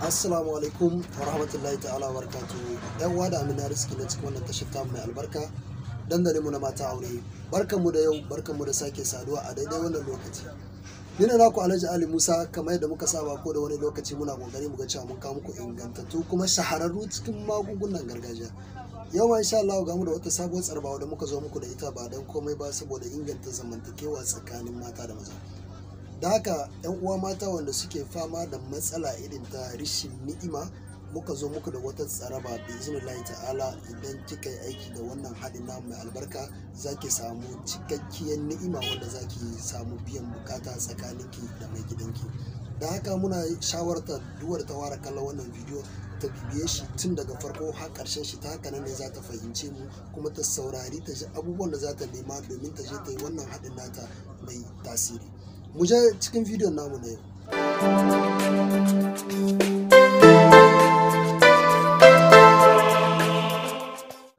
Assalamu alaikum wa rahmatullahi ta'ala wa barakatuhu. Yan uwa da amina arziki na cikin wannan tashar tamu mai albarka, dandalin mu na mata aure. Barkanmu da yau, barkanmu da sake saduwa a daidai wannan lokaci. Ni ne naku Alhaji Ali Musa, kamar yadda muka saba ko da wani lokaci muna kokari mu ga cewa mun kawo muku ingantattu kuma shahararru cikin magungunan gargajiya. Yau ma insha Allah ga mu da wata sabuwar tsarbawa da muka zo muku da ita ba dan komai ba saboda inganta zamantakewa tsakanin mata da maza. Da haka yan uwa mata wanda suke fama da matsala irin ta rishin ni'ima, muka zo muku da wata tsaraba bi iznillahi ta'ala. Idan kika yi aiki da wannan haɗin namu mai albarka, zaki samu cikakkiyar ni'ima wanda zaki samu biyan bukata tsakaninki da mai gidanki. Da haka muna shawartar duwar ta ware kallon wannan bidiyo ta bibiye shi tun daga farko har ƙarshen shi, ta haka nan ne za ta fahimce mu kuma ta saurari ta ji abubuwan da za ta nema domin ta je ta yi wannan haɗin nata mai tasiri. Mu je cikin bidiyon namu na yau.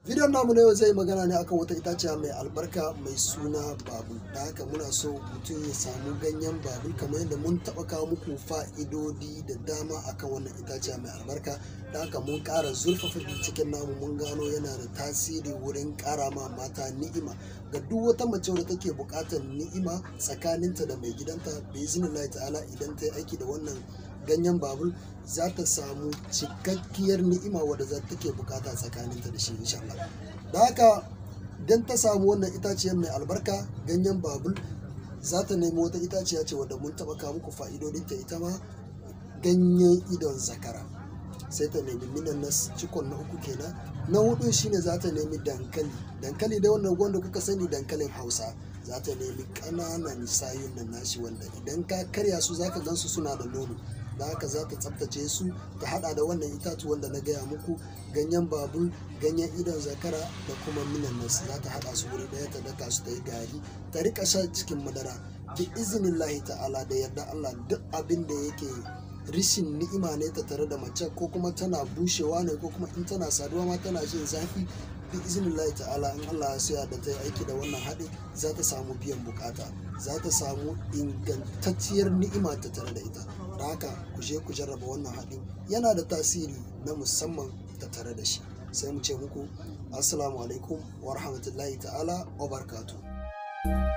Bidiyon namu na yau zai magana ne akan wata itaciya mai albarka mai suna babul. Da haka muna so mutum ya samu ganyen babul kamar yadda mun taɓa kawo muku fa'idodi da dama akan wannan itaciya mai albarka. Da haka mun ƙara zurfafa binciken namu, mun gano yana da tasiri wurin ƙara ma mata ni'ima. Ga duk wata mace da take buƙatar ni'ima tsakaninta da mai gidanta, bi iznillahi ta'ala idan ta yi aiki da wannan ganyen babul za ta samu cikakkiyar ni'ima wadda za take bukata tsakaninta da shi insha Allah. Da haka idan ta samu wannan itaciyar mai albarka ganyen babul, za ta nemi wata itaciya ce wadda mun taba kawo muku fa'idodinta, ita ma ganyen idon zakara. Sai ta nemi minan na cikon na uku kenan. Na hudu shine za ta nemi dankali. Dankali dai wannan wanda kuka sani, dankalin Hausa. Za ta nemi ƙananan sayun nan nashi wanda idan ka karya su zaka gansu suna da nono. Da haka za ta tsaftace su ta hada da wannan itatuwan da na gaya muku, ganyen babul, ganyen idon zakara da kuma minan nas. Za ta hada su wuri daya ta daka su ta yi gari, ta rika sha cikin madara. Bi iznillahi ta'ala, da yarda Allah, duk abin da yake rishin ni'ima ne ta tare da mace, ko kuma tana bushewa ne, ko kuma in tana saduwa ma tana jin zafi, bi iznillahi ta'ala in Allah ya soya da ta yi aiki da wannan haɗi za ta samu biyan bukata, za ta samu ingantacciyar ni'ima ta tare da ita. Da haka ku je ku jarraba wannan haɗin, yana da tasiri na musamman ta tare da shi. Sai mu ce muku assalamu alaikum wa rahmatullahi ta'ala wa barakatuh.